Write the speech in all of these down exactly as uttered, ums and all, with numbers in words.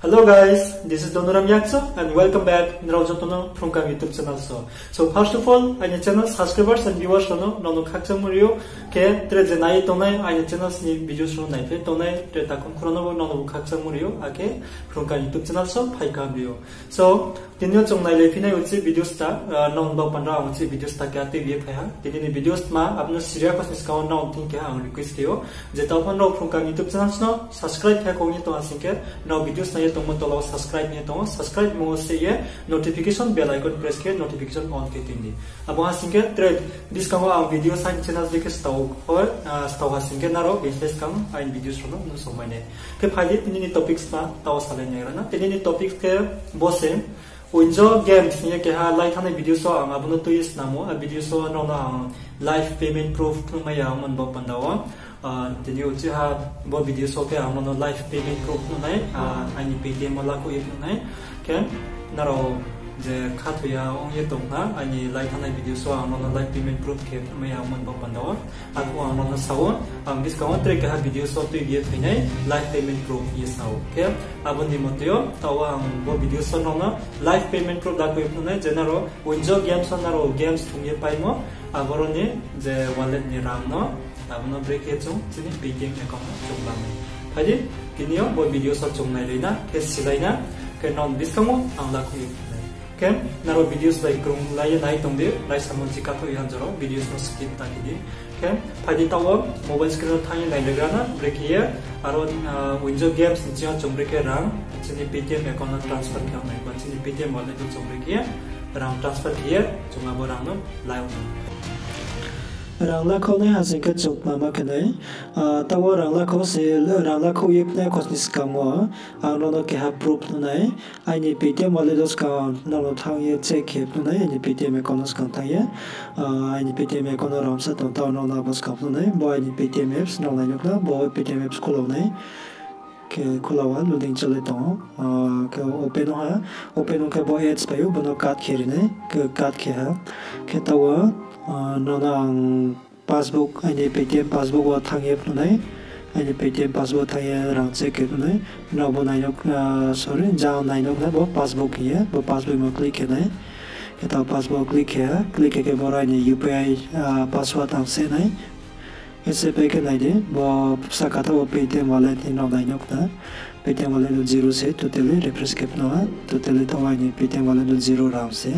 Hello guys, this is Donuram Yakso and welcome back nrao joto no Phrungkang YouTube channel so. So first of all, aini channel subscribers and viewers rao no nrao no khakchangmo ri ou, khe tre je nai ye tongnai aini channels ni videos rao no naiphai tongnai tre takhum khorang no bo nrao no bo khakchangmo ri ou, akhe Phrungkang YouTube channel so phaikam ri ou. So tini yo chung nailai phinai uchih videos ta, nrao no bo panda ang uchih videos ta keha tuibi ye phai ha. Tini ni videos tma abo no siria khosni skang wo nrao thing keha ang request khe ou, je taoh pho nrao Phrungkang YouTube channels no subscribe khe kong ye tong ha sing khe, nrao videos nai ye tongmo tola wo subscribe ni ye tong ou, subscribe mo se ye notification bell icon press khe notification on khe tini. Abo ha sing khe tre buskang wo ang videos aini channels dei khe stao, stao ha sing khe nrao bini skang aini videos rao no nuhsao mai nai. Khe phai di tini ni topics tma taoh salai nai ra na. Tini ni topics khe bo se Winjo Games hing ye keha lai thanngnai videos wo ang abo no tui ye snam ou, a videos wo nrao no ang live payment proof phnuhmai ya ongmo ni bo panda wo. Tini uchih ha bo videos wo khe ang nrao no live payment proof phnuh nai, aini Paytm wo lakhouh ye phnuh nai. Khe nrao je khathoi ya ong ye tong ha, aini lai thanngnai videos wo ang nrao no live payment proof khe phnuhmai ya ongmo ni bo panda wo. Arphuh ang nrao no sa ou, ang buskang wo tre keha videos wo tuibi ye phainai live payment proof ye sa ou. Khe abo ni mote yo taoh ang bo videos wo nrao no live payment proof lakhouh ye phnuh nai, je nrao Winjo Games wo nrao games thung ye paimo, aboro ni je wallet ni rang no, abo no brekhe chung chini Paytm account no chung la nai. Phai di, tini yo bo videos wo chung nailai na, khe silai na, khe nrao buskang wo ang lakhouh ye phnuh nai. Khe nrao videos bai krung lai ye nai tong di, lai samo chikathouh ye hanjoro videos no skip ta khe di. Khe phai di taoh wo mobile screen wo thanng ye nailaigra na, brekhe ye aro Winjo Games ni sing yo chung brekhe rang chini Paytm account no transfer khe nai, ba chini Paytm wallet wo chung brekhe ye rang transfer khe ye chung abo rang no lai ou. Rang lakhouh nai ha sing khe chung tma ma khe nai, taoh wo rang lakhouh se, rang lakhouh ye phnai khosni skang wo ang nrao no keha proof phnuh nai. Aini Paytm wallet wo skang nrao no thanng ye check khe phnuh nai, aini Paytm account no skang thanng ye, aini Paytm account no rang sa tong taoh nrao no abo skang phnuh nai, bo aini Paytm apps nrao nai nuh khna, bo Paytm apps khula nai. Khe khula wo loading chalai tong ou, khe open ong ha, open ong khe bo ads phai ou, bo no cut khe ri nai, khe cut khe ha, khe taoh wo nrao no ang passbook, aini Paytm passbook wo thanng ye phnuh nai, aini Paytm passbook thanng ye rang check khe phnuh nai, nrao bo nai nuh, sorry, jang nai nuh khna bo passbook hing ye, bo passbook no click khe nai, khe taoh passbook click khe ha, click khe khe boro aini U P I password ang se nai. Khe se pai khe nai di, bo sahka taoh wo Paytm wallet hing nrao nai nuh khna, Paytm wallet no zero se, totally refresh khe phnuh ha, totally taoh wo aini Paytm wallet no zero rang se.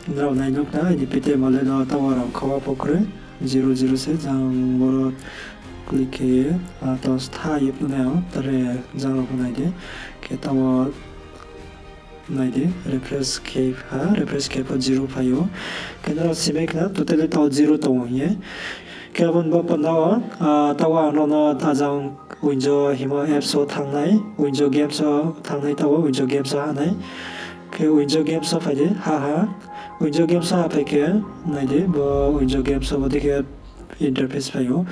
Nrao nai nuh khna, aini Paytm wallet no taoh wo rang khawa pho kroi, zero zero se, jang boro click khe ye, taoh stha ye phnuh nai ang, tare jang rao pho nai di, khe taoh wo nai di, refresh khe ha, refresh khe pho zero phai ou. Khe nrao simai khna, totally taoh zero tong ou hing ye. Khe abo ni bo panda wo, taoh wo ang nrao no ajang Winjo himo apps wo thanng nai, Winjo Games wo thanng nai, taoh wo Winjo Games wo ha nai. Khe Winjo Games wo phai di, ha ha. Winjo Games wo ha phai khe, nai di, bo Winjo Games wo bodei khe interface phai ou.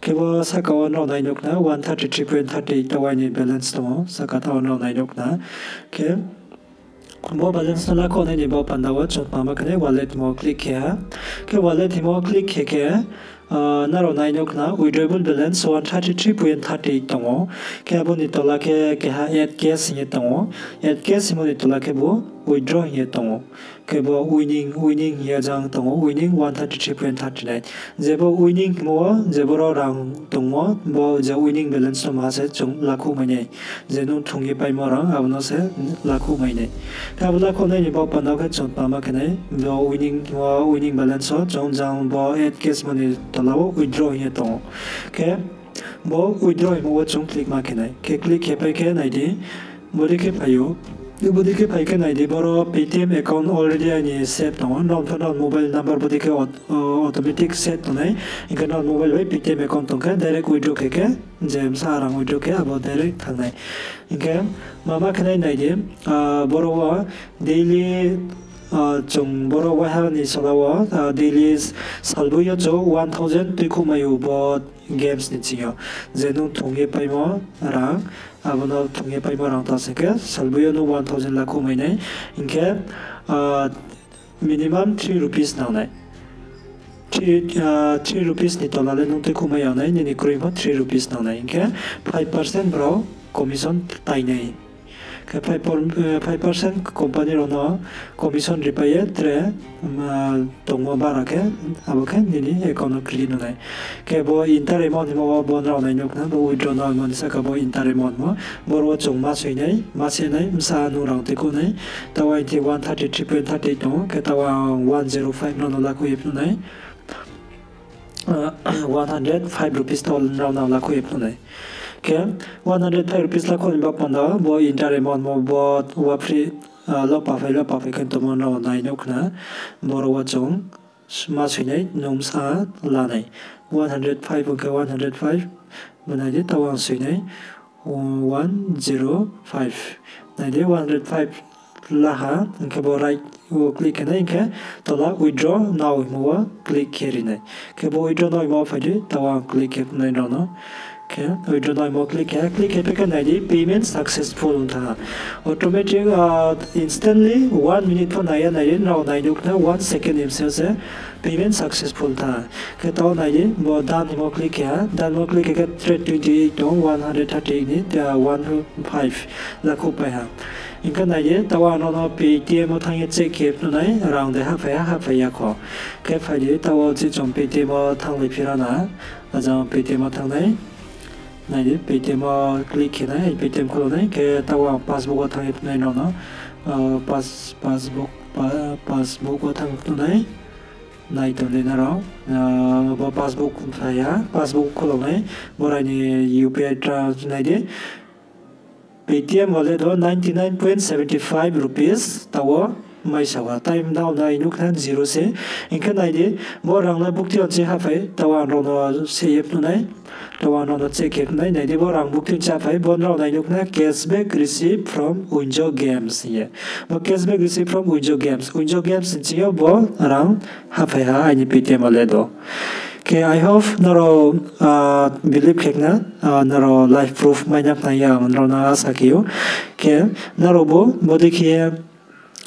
Khe bo sahka wo nrao nai nuh khna one thirty three point thirty taoh wo aini balance tong ou, sahka taoh wo nrao nai nuh khna. Khe bo balance no lakhouh nai ni bo panda wo chung tma ma khe nai wallet himo click khe ha. Khe wallet himo click khe khe, nrao nai nuh khna withdrawable balance one thirty three point thirty tong ou. Khe abo ni tola khe keha add cash hing ye tong ou. Add cash hingmo ni tola khe bo withdraw hing ye tong ou. Khe bo winning, winning hing ye jang tong ou, winning one thirty three point thirty nine. Je bo winning hingmo wo, je boro rang tongmo, bo je winning balance no ma se chung lakhouh mai nai. Je nung thung ye paimo rang, abo no se lakhouh mai nai. Khe abo lakhouh nai ni bo panda khe chung tma ma khe nai, bo winning, bo winning balance wo chung jang bo add cash hingmo ni tola wo withdraw hing ye tong ou. Khe bo withdraw hingmo wo chung click ma khe nai. Khe click khe pai khe nai di, bodei khe phai ou. Bodei khe phai khe nai di, boro Paytm account already aini save tong ou. Nrao pho nrao mobile number bodei khe automatic save tong nai. Hing khe nrao mobile bai Paytm account tong khe direct withdraw khe khe, je bsa rang withdraw khe abo direct thanng nai. Hing khe ma ma khe nai nai di, boro wo daily, chung boro waiha ni sala wo daily salboi yo chung one thousand tuikhouh mai ou bo games ni sing yo. Je nung thung ye paimo rang, abo no thung ye paimo rang ta sing khe salboi yo nung one thousand lakhouh mai nai. Hing khe minimum three rupees nang nai. Three rupees ni tola le nung tuikhouh mai ya nai, nini kroi pho three rupees nang nai. Hing khe five percent brao commission tainai. Khe five percent company rao no commission ripai ye tre tongmo bara khe abo khe nini account no credit ong nai. Khe bo enter amount hingmo wo bo nrao nai nuh khna, bo withdraw no hingmo ni saka bo enter amount mo. Boro wo chung ma soinai, ma se nai, bsa nung rang tuikhouh nai. Taoh aini one thirty three point thirty tong ou, khe taoh ang one zero five no no lakhouh ye phnuh nai. One hundred five rupees taoh nrao no lakhouh ye phnuh nai. Khe one hundred five rupees lakhouh ni ba panda bo enter amount mo bo wa free, lo paphai lo paphai khe tongmo nrao nai nuh khna. Boro wo chung ma soinai, nung bsa la nai. One hundred five ong khe one hundred five, bo nai di, taoh ang soinai, one zero five. Nai di, one hundred five la ha, hing khe bo right wo click khe nai, hing khe tola withdraw now hingmo wo click khe ri nai. Khe bo withdraw now hingmo wo phai di, taoh ang click khe nai nrao no. Khe withdraw now hingmo click khe, click khe pai khe nai di, payment successful ong tha ha. Automatic, instantly one minute pho nai ya, nai di, nrao nai nuh khna one second ni bsing yo se payment successful tha. Khe taoh nai di, bo done hingmo click khe ha, done hingmo click khe khe tre twenty eight tong, one hundred thirty eight ni, one five lakhouh pai ha. Hing khe nai di, taoh ang nrao no Paytm wo thanng ye check khe phnuh nai, rang de hahphai ha, hahphai ya kho. Khe phai di, taoh wo chi chung Paytm wo thannglai phi ra na, ajang Paytm wo thanng nai. Nai di, Paytm wo click khe nai, Paytm khulo nai, khe taoh wo ang passbook wo thanng ye phnuh nai nrao no, passbook wo thanng phnuh nai. Nai tong di nrao, bo passbook phai ha, passbook khulo nai, boro ni U P I transfer nai di. Paytm wallet wo ninety nine point seventy five rupees taoh wo maisa ha, time nrao nai nuh khna zero se. Hing khe nai di, bo rang le bukti yo chi hahphai, taoh ang nrao no se ye phnuh nai, taoh ang nrao no check khe phnuh nai, nai di, bo rang bukti yo chi hahphai, bo nrao nai nuh khna cashback received from Winjo Games hing ye. Bo cashback received from Winjo Games, Winjo Games ni ching yo bo rang hahphai ha aini Paytm wallet wo. Khe I hope nrao believe khe khna, nrao live proof mai na khna ya, nrao no asa khe ou. Khe nrao bo, bodei khe ye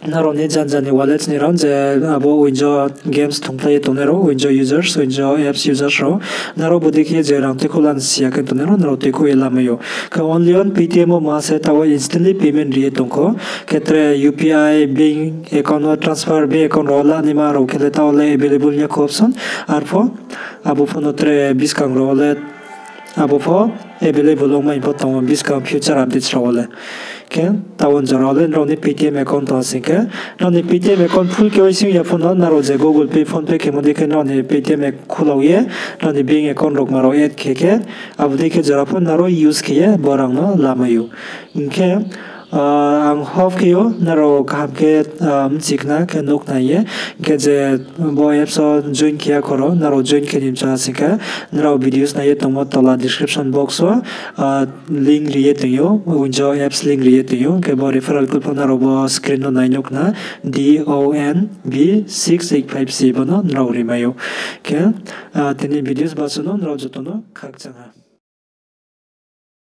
nrao ni janja ni wallet ni rang je abo Winjo Games thungphlai ye tongnai rao, Winjo users, Winjo apps users rao, nrao bodei khe je rang tuikhouh la ni si ya khe tongnai rao, nrao tuikhouh ye lamai ou. Khe only on Paytm wo maha se taoh wo instantly payment ri ye tong kho. Khe tre U P I, bank account wo transfer, bank account rao wo la naima rao khe le taoh wo le available ya kho option. Arpho abo pho no tre buskang rao wo le abo pho available ongmai pho tong ou buskang future updates rao wo le. Khe taoh wo jora wo le nrao ni Paytm account tong ha sing khe, nrao ni Paytm account full K Y C ong ya pho no nrao je Google Pay, PhonePe khemo dei khe nrao ni Paytm khulau ye, nrao ni bank account rao ma rao add khe khe, abo dei khe jora pho nrao use khe ye bo rang no lamai ou. Hing khe ang hope khe ou nrao kaham khe bchi khna khe nuh khna ye. Hing khe je bo apps wo join khe ya kho rao, nrao join khe ni mcha sing khe, nrao videos nai ye tongmo tola description box wo link ri ye tong ou, Winjo apps link ri ye tong ou. Khe bo referral code pho nrao bo screen no nai nuh khna, D O N B six eight five C, bo no nrao rimai ou. Khe tini videos basu no nrao joto no khakchang ha.